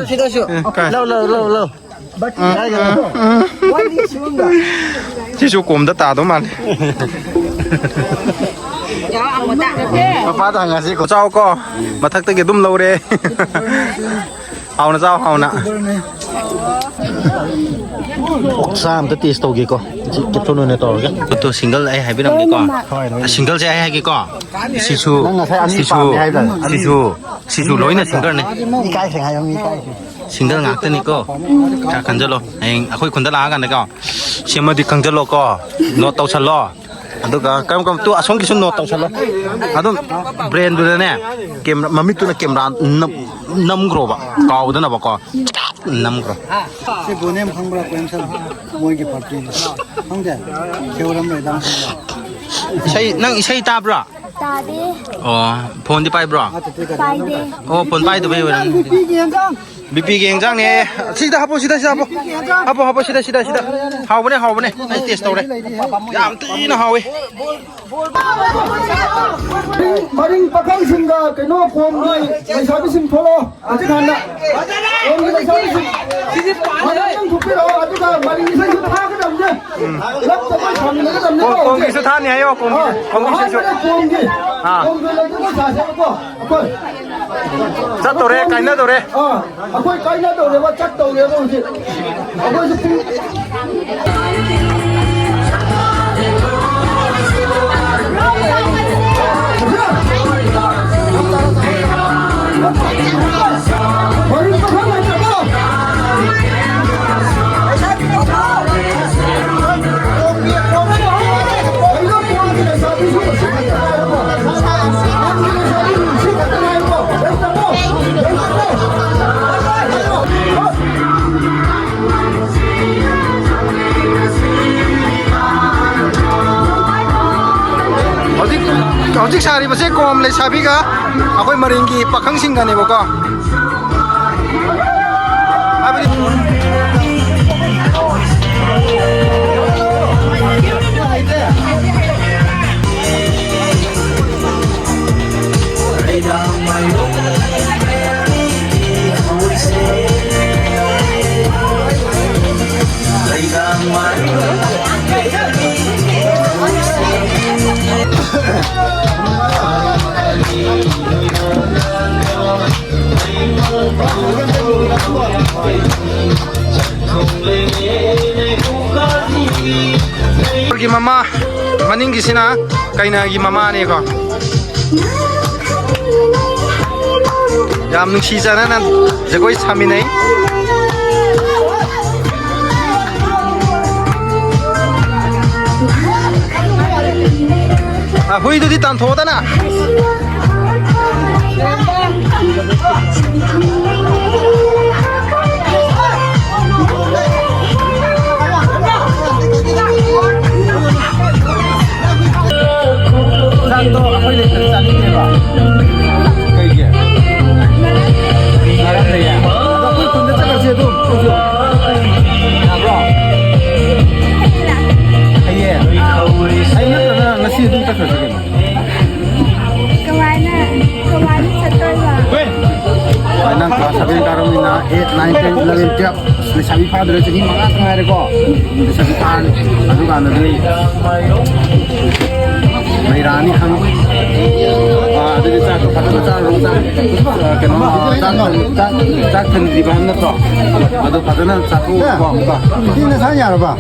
ꯁꯤꯗꯁꯨ꯫ ꯑꯦ, ꯀꯥꯏ? ꯂꯧ, ꯂꯧ, ꯂꯧ, ꯂꯧ꯫ ꯁꯤꯁꯨ ꯀꯣꯝꯗ ꯇꯥꯗꯧ ꯃꯥꯜꯂꯦ꯫ ꯃꯄꯥꯗ ꯍꯪꯉꯁꯤ꯫ ꯆꯥꯎ ꯀꯣ, ꯃꯊꯛꯇꯒꯤ ꯑꯗꯨꯝ ꯂꯧꯔꯦ꯫ ꯍꯥꯎꯅ ꯆꯥꯎ, ꯍꯥꯎꯅ꯫ ꯑꯣꯛꯁꯥ ꯑꯝꯇ taste ꯇꯧꯒꯦꯀꯣ꯫ ꯁꯤ capsule ꯑꯣꯏꯅ ꯇꯧꯔꯒꯦ꯫ ꯑꯗꯣ single ꯑꯩ ꯍꯥꯏꯕꯤꯔꯝꯒꯦꯀꯣ꯫ ꯍꯣꯏ, ꯍꯣꯏ꯫ Single-ꯁꯦ ꯑꯩ ꯍꯥꯏꯒꯦꯀꯣ꯫ ꯁꯤꯁꯨ, ꯅꯪ ꯉꯁꯥꯏ ꯑꯅꯤ ꯁꯤꯁꯨ, ꯄꯥꯝꯃꯦ ꯍꯥꯏꯗꯥꯏꯅꯦ? ꯁꯤꯁꯨ, ꯁꯤꯁꯨ ꯂꯣꯏꯅ single-ꯅꯦ꯫ ꯏꯀꯥꯏ ꯁꯦꯡ ꯍꯥꯏꯌꯣ, ꯃꯤ ꯏꯀꯥꯏ ꯁꯦꯡ꯫ Single ꯉꯥꯛꯇꯅꯤꯀꯣ꯫ ꯈꯔ ꯈꯟꯖꯜꯂꯣ꯫ ꯍꯌꯦꯡ ꯑꯩꯈꯣꯏ ꯈꯨꯟꯗ ꯂꯥꯛꯑꯀꯥꯟꯗꯀꯣ, ꯁꯤꯃꯗꯤ ꯈꯪꯖꯜꯂꯣ ꯀꯣ꯫ Note ꯇꯧꯁꯜꯂꯣ꯫ ꯑꯗꯨꯒ ꯀꯔꯝ ꯀꯔꯝ ꯇꯨ ꯑꯁꯣꯝꯒꯤꯁꯨ note ꯇꯧꯁꯜꯂꯣ꯫ ꯑꯗꯨꯝ brain-ꯗꯨꯗꯅꯦ, camera, ꯃꯃꯤꯠꯇꯨꯅ camera ꯅꯝ-, ꯅꯝꯈ꯭ꯔꯣꯕ꯫ ꯀꯥꯎꯗꯅꯕꯀꯣ꯫ ꯅꯝꯈ꯭ꯔꯣ꯫ ꯁꯤ ꯕꯣꯅꯦꯝ ꯈꯪꯕ꯭ꯔꯥ, ꯄ꯭ꯔꯦꯝꯆꯟ? ꯃꯣꯏꯒꯤ party-ꯅꯤ꯫ ꯈꯪꯗꯦ? ꯁꯦ ꯑꯣꯏꯔꯝꯂꯣꯏ, ꯗꯥꯝ ꯈꯪꯕ꯭ꯔꯥ? ꯏꯁꯩ, ꯅꯪ ꯏꯁꯩ ꯇꯥꯕ꯭ꯔꯣ? ꯇꯥꯗꯦ꯫ ꯑꯣ, phone-ꯗꯤ ꯄꯥꯏꯕ꯭ꯔꯣ? ꯄꯥꯏꯗꯦ꯫ ꯑꯣ, phone ꯄꯥꯏꯗꯕꯩ ꯑꯣꯏꯔꯝꯅꯤ꯫ ꯕꯤꯄꯤꯒꯤ ꯌꯦꯟꯖꯥꯡꯅꯦ꯫ ꯁꯤꯗ ꯍꯥꯞꯄꯣ, ꯁꯤꯗ, ꯁꯤꯗ ꯍꯥꯞꯄꯣ꯫ ꯍꯥꯞꯄꯣ, ꯍꯥꯞꯄꯣ, ꯁꯤꯗ, ꯁꯤꯗ, ꯁꯤꯗ꯫ ꯍꯥꯎꯕꯅꯦ, ꯍꯥꯎꯕꯅꯦ꯫ ꯑꯩ ꯇꯦꯁ ꯇꯧꯔꯦ꯫ ꯌꯥꯝ ꯊꯤꯅ ꯍꯥꯎꯋꯤ꯫ ꯃꯔꯤꯡ, ꯃꯔꯤꯡ ꯄꯥꯈꯪꯁꯤꯡꯒ ꯀꯩꯅꯣ ꯀꯣꯝꯒꯤ ꯂꯩꯁꯥꯕꯤꯁꯤꯡ ꯊꯣꯛꯂꯛꯑꯣ꯫ ꯍꯧꯖꯤꯛ ꯍꯥꯟꯅ ꯀꯣꯝꯒꯤ ꯂꯩꯁꯥꯕꯤꯁꯤꯡ ꯃꯔꯤꯡ ꯊꯣꯛꯄꯤꯔꯛꯑꯣ꯫ ꯑꯗꯨꯒ ꯃꯔꯤꯡ ꯏꯁꯩꯁꯨ ꯊꯥꯒꯗꯕꯅꯦ꯫ ꯄꯨꯂꯞ ꯆꯠꯄ ꯐꯪꯒꯗꯕꯅꯦ꯫ ꯀꯣꯝ-, ꯀꯣꯝꯒꯤꯁꯨ ꯊꯥꯅꯤ ꯍꯥꯏꯌꯣ, ꯀꯣꯝꯒꯤ, ꯑꯥ, ꯀꯣꯝꯒꯤ ꯏꯁꯩꯁꯨ꯫ ꯑꯍꯥꯟꯕꯗ ꯀꯣꯝꯒꯤ, ꯑꯥ꯫ ꯀꯣꯝꯒꯤ ꯂꯩꯗꯨꯅ ꯁꯥꯁꯦꯕꯀꯣ꯫ ꯑꯩꯈꯣꯏ ꯆꯠꯇꯣꯔꯦ, ꯀꯣꯝꯒꯤ, ꯀꯥꯏꯅꯗꯣꯔꯦ꯫ ꯑꯥ, ꯑꯩꯈꯣꯏ ꯀꯥꯏꯅꯗꯧꯔꯦꯕ, ꯆꯠꯇꯧꯔꯦꯕ ꯍꯧꯖꯤꯛ꯫ ꯑꯩꯈꯣꯏꯁꯨ ꯄꯨꯡ ꯍꯧꯖꯤꯛ, ꯍꯧꯖꯤꯛ ꯁꯥꯔꯤꯕꯁꯦ ꯀꯣꯝ ꯂꯩꯁꯥꯕꯤꯒ ꯑꯩꯈꯣꯏ ꯃꯔꯤꯡꯒꯤ ꯄꯥꯈꯪꯁꯤꯡꯒꯅꯦꯕꯀꯣ꯫ ꯍꯥꯏꯕꯗꯤ ꯒꯤ ꯃꯃꯥ, ꯃꯅꯤꯡꯒꯤꯁꯤꯅ ꯀꯩꯅꯥꯒꯤ ꯃꯃꯥꯅꯦꯀꯣ꯫ ꯌꯥꯝ ꯅꯨꯡꯁꯤ ꯆꯥꯟꯅꯅ ꯖꯒꯣꯏ ꯁꯥꯃꯤꯟꯅꯩ꯫ ꯑ, ꯍꯨꯏꯗꯨꯗꯤ ꯇꯥꯟꯊꯣꯛꯑꯣꯗꯅ꯫ ꯆꯥꯛꯇꯣ ꯑꯩꯈꯣꯏ ꯂꯩꯇ꯭ꯔꯗꯤ ꯆꯥꯅꯤꯡꯗꯦꯕ꯫ ꯀꯩꯒꯤ? ꯃꯔꯝ ꯂꯩꯌꯦ꯫ ꯌꯥꯕ꯭ꯔꯣ? ꯍꯌꯦꯡ? ꯑꯩ ꯅꯠꯇ꯭ꯔꯒ ꯉꯁꯤ ꯑꯗꯨꯝ ꯆꯠꯈ꯭ꯔꯁꯤ ꯀꯩꯅꯣ? ꯀꯃꯥꯏꯅ, ꯀꯃꯥꯏꯅ ꯆꯠꯇꯣꯏꯕ? ꯍꯣꯏ, ꯅꯪ class seven ꯀꯥꯔꯝꯅꯤꯅ eight, nine, ten, eleven, twelve꯫ ꯂꯩꯁꯥꯕꯤ ꯐꯥꯗ꯭ꯔꯦ, ꯆꯍꯤ ꯃꯉꯥ ꯈꯛ ꯉꯥꯏꯔꯦꯀꯣ꯫ ꯂꯩꯁꯥꯕꯤ ꯐꯥꯔꯅꯤ꯫ ꯑꯗꯨꯀꯥꯟꯗꯗꯤ ꯂꯩꯔꯛꯑꯅꯤ ꯈꯪꯉꯨ꯫ ꯑꯥ, ꯑꯗꯨꯗꯤ ꯆꯥꯛꯇꯣ ꯐꯖꯅ ꯆꯥꯔꯨꯔꯣ꯫ ꯆꯥꯛ, ꯑꯥ, ꯀꯩꯅꯣ, ꯑꯥ, ꯆꯥꯛ, ꯆꯥꯛ, ꯆꯥꯛ ꯊꯟꯗ꯭ꯔꯤꯕ ꯍꯥꯏꯕ ꯅꯠꯇ꯭ꯔꯣ? ꯑꯗꯨ ꯐꯖꯅ ꯆꯥꯊꯣꯛꯎꯀꯣ ꯑꯃꯨꯛꯀ꯫ ꯁꯤ ꯅꯁꯥ ꯌꯥꯔꯕ?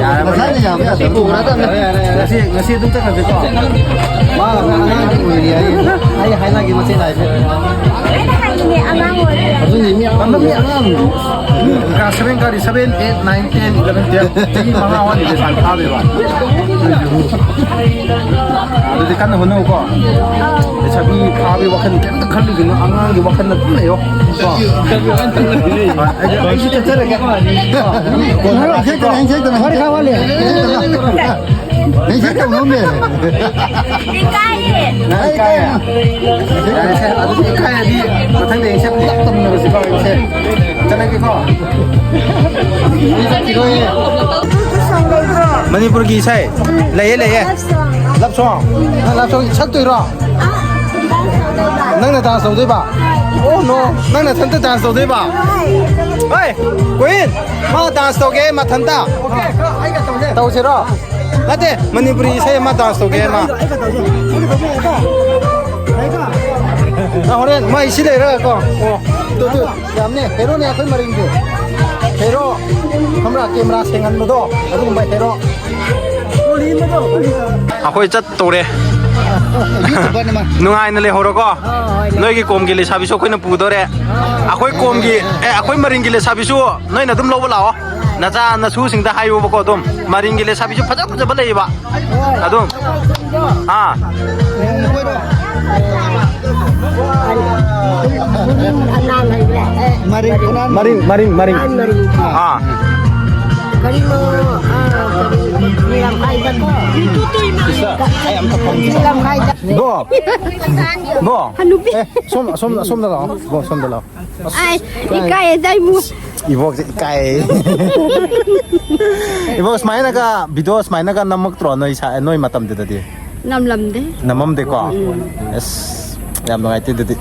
ꯌꯥꯔꯕ? ꯅꯁꯥꯅ ꯌꯥꯕ ꯌꯥꯗꯕ ꯄꯨꯈ꯭ꯔꯗꯕꯅꯦ꯫ ꯉꯁꯤ, ꯉꯁꯤ ꯑꯗꯨꯝ ꯆꯠꯈ꯭ꯔꯁꯤꯀꯣ꯫ ꯃꯥ ꯑꯉꯥꯡꯗꯤ ꯑꯣꯏꯔꯤ ꯍꯥꯏꯌꯦ꯫ ꯑꯩ ꯍꯥꯏꯅꯒꯦ ꯃꯆꯦ ꯂꯥꯛꯑꯦ꯫ ꯑꯩꯅ ꯍꯥꯏꯅꯤꯡꯉꯦ ꯑꯉꯥꯡ ꯑꯣꯏꯔꯤ꯫ ꯑꯗꯨꯅꯤ ꯃꯤ ꯑꯉꯥꯡ ꯃꯤ ꯑꯉꯥꯡ꯫ Class seven ꯀꯥꯔꯤ, seven, eight, nine, ten, eleven, twelve꯫ ꯆꯍꯤ ꯃꯉꯥ ꯋꯥꯠꯂꯤꯁꯦ ꯁꯥꯏ ꯐꯥꯗꯣꯏꯕ꯫ ꯑꯗꯨꯗꯤ ꯀꯟꯅ ꯍꯣꯠꯅꯧꯀꯣ꯫ ꯂꯩꯁꯥꯕꯤ ꯐꯥꯕꯒꯤ ꯋꯥꯈꯜ ꯀꯩꯝꯇ ꯈꯜꯂꯨꯒꯤꯅꯣ, ꯑꯉꯥꯡꯒꯤ ꯋꯥꯈꯜꯗ ꯑꯗꯨꯝ ꯂꯩꯌꯣ꯫ ꯀꯣ? ꯍꯣꯏ, ꯑꯩꯁꯨ, ꯑꯩꯁꯨ ꯆꯠꯆꯔꯒꯦ꯫ ꯀꯣꯟꯅ ꯂꯥꯛꯀꯦꯀꯣ꯫ ꯏꯟꯖꯦꯛꯇꯅ, ꯏꯟꯖꯦꯛꯇꯅ꯫ ꯋꯥꯔꯤ ꯈꯔ ꯋꯥꯠꯂꯤ꯫ ꯏꯟꯖꯦꯛꯇꯅ꯫ ꯏꯟꯖꯦꯛ ꯇꯧꯅꯕꯅꯦ꯫ ꯏꯀꯥꯏꯌꯦ꯫ ꯅꯪ ꯏꯀꯥꯏꯌꯦ? ꯌꯥꯔꯦꯁꯦ, ꯑꯗꯨꯗꯤ ꯏꯀꯥꯏꯔꯗꯤ ꯃꯊꯪꯗ ꯌꯦꯡꯁꯦ, ꯄꯨꯂꯞ ꯇꯧꯃꯤꯟꯅꯔꯁꯤꯀꯣ, ꯌꯦꯡꯁꯦ꯫ ꯆꯠꯂꯒꯦꯀꯣ꯫ ꯃꯅꯤꯄꯨꯔꯒꯤ ꯏꯁꯩ ꯂꯩꯌꯦ, ꯂꯩꯌꯦ꯫ Love song꯫ ꯅꯪ love song ꯁꯛꯇꯣꯏꯔꯣ? ꯅꯪꯅ dance ꯇꯧꯗꯣꯏꯕ? Oh no, ꯅꯪ ꯅꯊꯟꯇ dance ꯇꯧꯗꯣꯏꯕ? ꯍꯣꯏ, ꯀꯨꯏꯟ, ꯃꯥ dance ꯇꯧꯒꯦ ꯃꯊꯟꯇ꯫ ꯇꯧꯁꯤꯔꯣ? ꯅꯠꯇꯦ, ꯃꯅꯤꯄꯨꯔꯤ ꯏꯁꯩ ꯑꯃ dance ꯇꯧꯒꯦ ꯃꯥ꯫ ꯑ, ꯍꯣꯔꯦꯟ ꯃꯥ ꯏꯁꯤ ꯂꯩꯔꯒꯀꯣ꯫ ꯑꯣ, ꯑꯗꯨ, ꯑꯗꯨ ꯌꯥꯝꯅꯦ, heroꯅꯦ ꯑꯩꯈꯣꯏ ꯃꯔꯤꯡꯒꯤ꯫ Hero, ꯈꯪꯕ꯭ꯔꯥ? Camera ꯁꯦꯡꯍꯟꯕꯗꯣ, ꯑꯗꯨꯒꯨꯝꯕ hero꯫ ꯑꯩꯈꯣꯏ ꯆꯠꯇꯧꯔꯦ꯫ YouTuberꯅꯦ ꯃꯥ꯫ ꯅꯨꯡꯉꯥꯏꯅ ꯂꯩꯍꯧꯔꯣꯀꯣ꯫ ꯍꯣꯏ, ꯍꯣꯏ, ꯂꯩ꯫ ꯅꯣꯏꯒꯤ ꯀꯣꯝꯒꯤ ꯂꯩꯁꯥꯕꯤꯁꯨ ꯑꯩꯈꯣꯏꯅ ꯄꯨꯗꯣꯔꯦ꯫ ꯑꯩꯈꯣꯏ ꯀꯣꯝꯒꯤ, ꯑꯦ, ꯑꯩꯈꯣꯏ ꯃꯔꯤꯡꯒꯤ ꯂꯩꯁꯥꯕꯤꯁꯨ ꯅꯣꯏꯅ ꯑꯗꯨꯝ ꯂꯧꯕ ꯂꯥꯛꯑꯣ꯫ ꯅꯆꯥ ꯅꯁꯨꯁꯤꯡꯗ ꯍꯥꯏꯌꯨꯕꯀꯣ ꯑꯗꯨꯝ꯫ ꯃꯔꯤꯡꯒꯤ ꯂꯩꯁꯥꯕꯤꯁꯨ ꯐꯖ ꯐꯖꯕ ꯂꯩꯌꯦꯕ꯫ ꯑꯗꯨꯝ꯫ ꯑꯥ꯫ ꯃꯔꯤꯡ ꯈꯨꯅꯥꯟ꯫ ꯃꯔꯤꯡ, ꯃꯔꯤꯡ, ꯃꯔꯤꯡ꯫ ꯑꯥ꯫ ꯀꯔꯤꯅꯣ? ꯑꯥ, ꯀꯔꯤ, ꯂꯝꯈꯥꯏꯗꯀꯣ? ꯁꯤꯁꯇꯔ, ꯑꯩ ꯑꯝꯇ ꯐꯝꯒꯦ꯫ ꯂꯝꯈꯥꯏꯗ꯫ ꯏꯕꯣ! ꯏꯕꯣ! ꯍꯅꯨꯕꯤ꯫ ꯑꯦ, ꯁꯣꯝ, ꯁꯣꯝ, ꯁꯣꯝꯗ ꯂꯥꯛꯑꯣ꯫ ꯏꯕꯣ, ꯁꯣꯝꯗ ꯂꯥꯛꯑꯣ꯫ ꯑꯁ, ꯑꯥꯏ, ꯏꯀꯥꯏ꯫ ꯏꯀꯥꯏꯗ ꯑꯩꯕꯨ꯫ ꯏꯕꯣꯛꯁꯦ ꯏꯀꯥꯏ꯫ ꯏꯕꯣ, ꯁꯨꯃꯥꯏꯅꯒ, ꯚꯤꯗꯤꯑꯣ ꯁꯨꯃꯥꯏꯅꯒ ꯅꯝꯃꯛꯇ꯭ꯔꯣ ꯅꯣꯏ ꯁꯥ-, ꯅꯣꯏ ꯃꯇꯝꯗꯨꯗꯗꯤ? ꯅꯝꯂꯝꯗꯦ꯫ ꯅꯝꯃꯝꯗꯦꯀꯣ? ꯎꯝ꯫ ꯑꯁ, ꯌꯥꯝ ꯅꯨꯡꯉꯥꯏꯇꯦ ꯑꯗꯨꯗꯤ꯫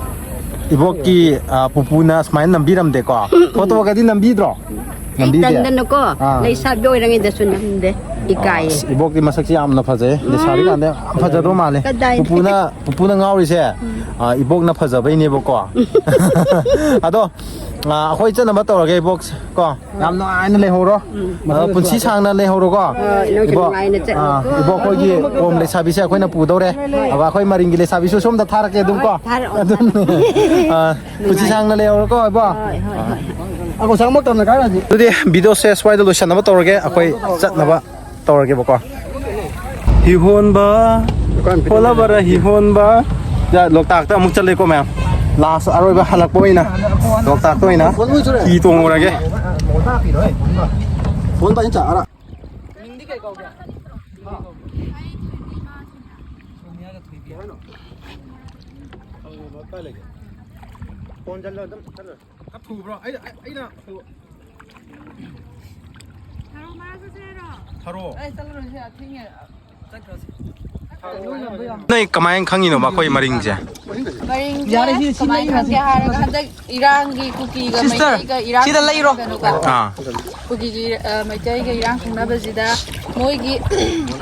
ꯏꯕꯣꯛꯀꯤ, ꯑ, ꯄꯨꯄꯨꯅ ꯁꯨꯃꯥꯏꯅ ꯅꯝꯕꯤꯔꯝꯗꯦꯀꯣ? ꯐꯣꯇꯣꯒꯗꯤ ꯅꯝꯕꯤꯗ꯭ꯔꯣ? ꯑꯩ ꯅꯝꯕꯤꯗꯦ? ꯇꯟꯗꯅꯀꯣ, ꯑꯥ꯫ ꯂꯩꯁꯥꯕꯤ ꯑꯣꯏꯔꯤꯉꯩꯗꯁꯨ ꯅꯝꯗꯦ꯫ ꯏꯀꯥꯏꯌꯦ꯫ ꯑꯁ, ꯏꯕꯣꯛꯇꯤ ꯃꯁꯛꯁꯤ ꯌꯥꯝꯅ ꯐꯖꯩ꯫ ꯎꯝ꯫ ꯂꯩꯁꯥꯔꯤꯀꯥꯟꯗ ꯌꯥꯝ ꯐꯖꯗꯧ ꯃꯥꯜꯂꯦ꯫ ꯀꯗꯥꯏꯗꯒꯤ? ꯄꯨꯄꯨꯅ, ꯄꯨꯄꯨꯅ ꯉꯥꯎꯔꯤꯁꯦ, ꯎꯝ꯫ ꯑ, ꯏꯕꯣꯛꯅ ꯐꯖꯕꯩꯅꯦꯕꯀꯣ꯫ ꯑꯗꯣ, ꯑ, ꯑꯩꯈꯣꯏ ꯆꯠꯅꯕ ꯇꯧꯔꯒꯦ, ꯏꯕꯣꯛ, ꯀꯣ꯫ ꯌꯥꯝ ꯅꯨꯡꯉꯥꯏꯅ ꯂꯩꯍꯧꯔꯣ꯫ ꯎꯝ꯫ ꯑ, ꯄꯨꯟꯁꯤ ꯁꯥꯡꯅ ꯂꯩꯍꯧꯔꯣꯀꯣ꯫ ꯍꯣꯏ, ꯅꯪꯁꯨ ꯏꯕꯣꯛ, ꯅꯨꯡꯉꯥꯏꯅ ꯆꯠꯂꯣ꯫ ꯑ, ꯏꯕꯣꯛ, ꯑꯩꯈꯣꯏꯒꯤ ꯀꯣꯝ ꯂꯩꯁꯥꯕꯤꯁꯦ ꯑꯩꯈꯣꯏꯅ ꯄꯨꯗꯧꯔꯦ꯫ ꯍꯣꯏ꯫ ꯑꯗ ꯑꯩꯈꯣꯏ ꯃꯔꯤꯡꯒꯤ ꯂꯩꯁꯥꯕꯤꯁꯨ ꯁꯣꯝꯗ ꯊꯥꯔꯛꯀꯦ ꯑꯗꯨꯝ ꯀꯣ꯫ ꯍꯣꯏ, ꯊꯥꯔꯛꯑꯣ, ꯑꯗꯨꯝ, ꯊꯥꯔꯛꯑꯣ꯫ ꯑ, ꯄꯨꯟꯁꯤ ꯅꯨꯡꯉꯥꯏ-, ꯁꯥꯡꯅ ꯂꯩꯍꯧꯔꯣꯀꯣ, ꯏꯕꯣꯛ꯫ ꯍꯣꯏ, ꯍꯣꯏ, ꯍꯣꯏ꯫ ꯑꯗꯨꯗꯤ ꯚꯤꯗꯤꯑꯣꯁꯦ ꯁ꯭ꯋꯥꯏꯗ ꯂꯣꯏꯁꯟꯅꯕ ꯇꯧꯔꯒꯦ, ꯑꯩꯈꯣꯏ ꯆꯠꯅꯕ ꯇꯧꯔꯒꯦꯕꯀꯣ꯫ ꯍꯤꯍꯣꯟꯕ, ꯍꯣꯂꯕꯔ ꯍꯤꯍꯣꯟꯕ꯫ ꯌꯥ, ꯂꯣꯛꯇꯥꯛꯇ ꯑꯃꯨꯛ ꯆꯠꯂꯦꯀꯣ ꯃꯌꯥꯝ꯫ ꯂꯥꯁ ꯑꯔꯣꯏꯕ ꯍꯜꯂꯛꯄ ꯑꯣꯏꯅ ꯂꯣꯛꯇꯥꯛꯇ ꯑꯣꯏꯅ ꯍꯤ ꯇꯣꯡꯉꯨꯔꯒꯦ꯫ ꯐꯣꯟ ꯄꯥꯏꯁꯤꯟ ꯆꯥꯔꯥ꯫ ꯐꯣꯟ ꯆꯠꯂꯣ, ꯑꯗꯨꯝ ꯆꯠꯂꯣ꯫ ꯈꯔ ꯊꯨꯕ꯭ꯔꯣ? ꯑꯩ, ꯑꯩ, ꯑꯩꯅ ꯊꯨ-, ꯊꯔꯣ꯫ ꯑꯩ ꯆꯠꯂꯔꯣꯏꯁꯦ, ꯊꯦꯡꯉꯦ꯫ ꯆꯠꯈ꯭ꯔꯁꯤ꯫ ꯅꯣꯏ ꯀꯃꯥꯏꯅ ꯈꯪꯉꯤꯅꯣꯕ ꯑꯩꯈꯣꯏ ꯃꯔꯤꯡꯁꯦ? ꯃꯔꯤꯡꯁꯦ ꯌꯥꯔꯦ, ꯁꯤ, ꯁꯤ ꯀꯃꯥꯏꯅ ꯂꯩꯔꯁꯤ꯫ ꯈꯪꯒꯦ ꯍꯥꯏꯔꯒ, ꯍꯟꯗꯛ ꯏꯔꯥꯡꯒꯤ ꯀꯨꯀꯤꯒ ꯁꯤꯁꯇꯔ, ꯃꯩꯇꯩꯒ ꯏꯔꯥꯡ ꯁꯤꯗ ꯂꯩꯔꯣ꯫ ꯈꯪꯅꯕꯅꯦꯕ꯫ ꯑꯥ꯫ ꯀꯨꯀꯤꯒꯤ, ꯑ, ꯃꯩꯇꯩꯒ ꯏꯔꯥꯡ ꯈꯪꯅꯕꯁꯤꯗ ꯃꯣꯏꯒꯤ,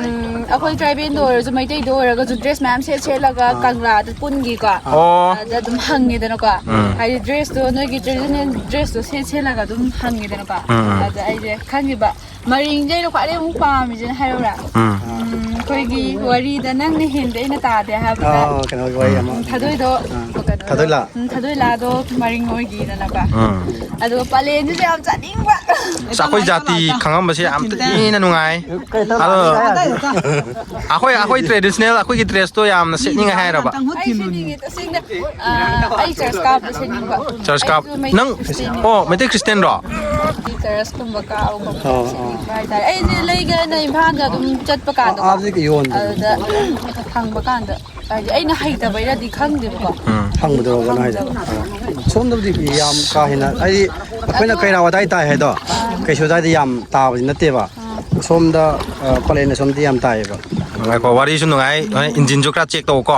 ꯎꯝ, ꯑꯩꯈꯣꯏ ꯇ꯭ꯔꯥꯏꯕꯦꯜꯗ ꯑꯣꯏꯔꯁꯨ, ꯃꯩꯇꯩꯗ ꯑꯣꯏꯔꯒꯁꯨ ꯗ꯭ꯔꯦꯁ ꯃꯌꯥꯝ ꯁꯦꯠ ꯁꯦꯠꯂꯒ ꯀꯪꯂꯥꯗ ꯄꯨꯟꯈꯤꯀꯣ꯫ ꯑꯣ꯫ ꯑꯗ ꯑꯗꯨꯝ ꯍꯪꯉꯦꯗꯅꯀꯣ꯫ ꯎꯝ꯫ ꯍꯥꯏꯗꯤ ꯗ꯭ꯔꯦꯁꯇꯣ, ꯅꯣꯏꯒꯤ ꯇ꯭ꯔꯦꯗꯤꯁꯅꯦꯜ ꯗ꯭ꯔꯦꯁꯇꯣ ꯁꯦꯠ ꯁꯦꯠꯂꯒ ꯑꯗꯨꯝ ꯍꯪꯉꯦꯗꯅꯀꯣ꯫ ꯎꯝ, ꯎꯝ꯫ ꯑꯗ ꯑꯩꯁꯦ ꯈꯪꯉꯤꯕ, ꯃꯔꯤꯡꯁꯦ ꯑꯩꯅ ꯈ꯭ꯋꯥꯏꯗꯩ ꯑꯃꯨꯛ ꯄꯥꯝꯃꯤꯁꯤꯅ ꯍꯥꯏꯔꯧꯔꯥ? ꯎꯝ꯫ ꯎꯝ, ꯑꯩꯈꯣꯏꯒꯤ ꯋꯥꯔꯤꯗ ꯅꯪꯅ ꯍꯦꯟꯗꯦ ꯑꯩꯅ ꯇꯥꯗꯦ ꯍꯥꯏꯕꯗ, ꯑꯥ, ꯀꯩꯅꯣꯒꯤ ꯋꯥꯔꯤ ꯑꯃ꯫ ꯎꯝ, ꯊꯥꯗꯣꯏꯗꯣ, ꯑꯥ꯫ ꯀꯩꯅꯣꯗꯣ, ꯊꯥꯗꯣꯏꯂꯥ? ꯎꯝ, ꯊꯥꯗꯣꯏꯂꯥꯗꯣ ꯃꯔꯤꯡ ꯑꯣꯏꯈꯤꯗꯅꯀꯣ꯫ ꯎꯝ꯫ ꯑꯗꯨꯒ ꯄꯂꯦꯟꯁꯤꯁꯨ ꯌꯥꯝ ꯆꯠꯅꯤꯡꯕ꯫ ꯑꯁ, ꯑꯩꯈꯣꯏ ꯖꯥꯇꯤ ꯈꯪꯉꯝꯕꯁꯦ ꯌꯥꯝ ꯊꯤꯅ ꯅꯨꯡꯉꯥꯏ꯫ ꯑꯗꯣ ꯑꯩꯈꯣꯏ, ꯑꯩꯈꯣꯏ ꯇ꯭ꯔꯦꯗꯤꯁꯅꯦꯜ, ꯑꯩꯈꯣꯏꯒꯤ ꯗ꯭ꯔꯦꯁꯇꯣ ꯌꯥꯝꯅ ꯁꯦꯠꯅꯤꯡꯉꯦ ꯍꯥꯏꯔꯕ? ꯑꯩ ꯁꯦꯠꯅꯤꯡꯉꯦ, ꯇꯁꯦꯡꯅ, ꯑ, ꯑꯩ ꯆꯔꯆ ꯀꯥꯕꯗ ꯁꯦꯠꯅꯤꯡꯕ꯫ ꯆꯔꯆ ꯀꯥꯕ-, ꯑꯩꯁꯨ ꯃꯩꯇꯩ ꯅꯪ, ꯈ꯭ꯔꯤꯁꯇꯦꯟꯅꯤ꯫ ꯑꯣ, ꯃꯩꯇꯩ ꯈ꯭ꯔꯤꯁꯇꯦꯟꯔꯣ? ꯇꯔꯁꯀꯨꯝꯕ ꯀꯥꯕ ꯈꯣꯠꯄ ꯑꯣ, ꯑꯣ꯫ ꯁꯦꯠꯅꯤꯡꯕ ꯍꯥꯏꯇꯥꯔꯦ꯫ ꯑꯩꯁꯦ ꯂꯩꯒꯦꯅ ꯏꯝꯐꯥꯜꯗ ꯑꯗꯨꯝ ꯆꯠꯄ ꯀꯥꯟꯗ ꯑꯥꯗꯗꯤ ꯌꯣꯟꯗꯕꯅꯤ꯫ ꯑꯗꯨꯗ ꯍꯪꯕ ꯀꯥꯟꯗ ꯍꯥꯏꯗꯤ ꯑꯩꯅ ꯍꯩꯇꯕꯩꯔꯗꯤ ꯈꯪꯗꯦꯕꯀꯣ꯫ ꯍꯪꯕꯗꯨꯔꯣꯕ ꯅꯪ ꯍꯥꯏꯁꯦ? ꯍꯪꯕꯗꯣ꯫ ꯁꯣꯝꯗꯕꯨꯗꯤ ꯌꯥꯝ ꯀꯥ ꯍꯦꯟꯅ ꯍꯥꯏꯗꯤ ꯑꯩꯈꯣꯏꯅ ꯀꯩꯔꯥꯛ ꯑꯗꯥꯏ ꯇꯥꯏ ꯍꯥꯏꯗꯣ ꯀꯩꯁꯨ ꯑꯗꯥꯏꯗ ꯌꯥꯝ ꯇꯥꯕꯗꯤ ꯅꯠꯇꯦꯕ꯫ ꯁꯣꯝꯗ ꯑ, ꯄꯂꯦꯟ ꯑꯁꯣꯝꯗꯤ ꯌꯥꯝ ꯇꯥꯏꯌꯦꯕ꯫ ꯉꯥꯏꯈꯣ, ꯋꯥꯔꯤꯁꯨ ꯅꯨꯡꯉꯥꯏ, ꯍꯣꯏ, ꯏꯟꯖꯤꯟꯁꯨ ꯈꯔ ꯆꯦꯛ ꯇꯧꯀꯣ꯫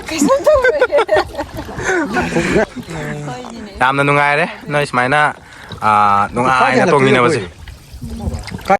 ꯀꯩꯁꯨ ꯇꯧꯔꯣꯏ꯫ ꯌꯥꯝꯅ ꯅꯨꯡꯉꯥꯏꯔꯦ ꯅꯣꯏ ꯁꯨꯃꯥꯏꯅ, ꯑ, ꯅꯨꯡꯉꯥꯏꯅ ꯍꯜꯂꯛꯇꯣꯏꯅꯣ ꯇꯣꯡꯃꯤꯟꯅꯕꯁꯦ꯫ ꯑꯩꯈꯣꯏ?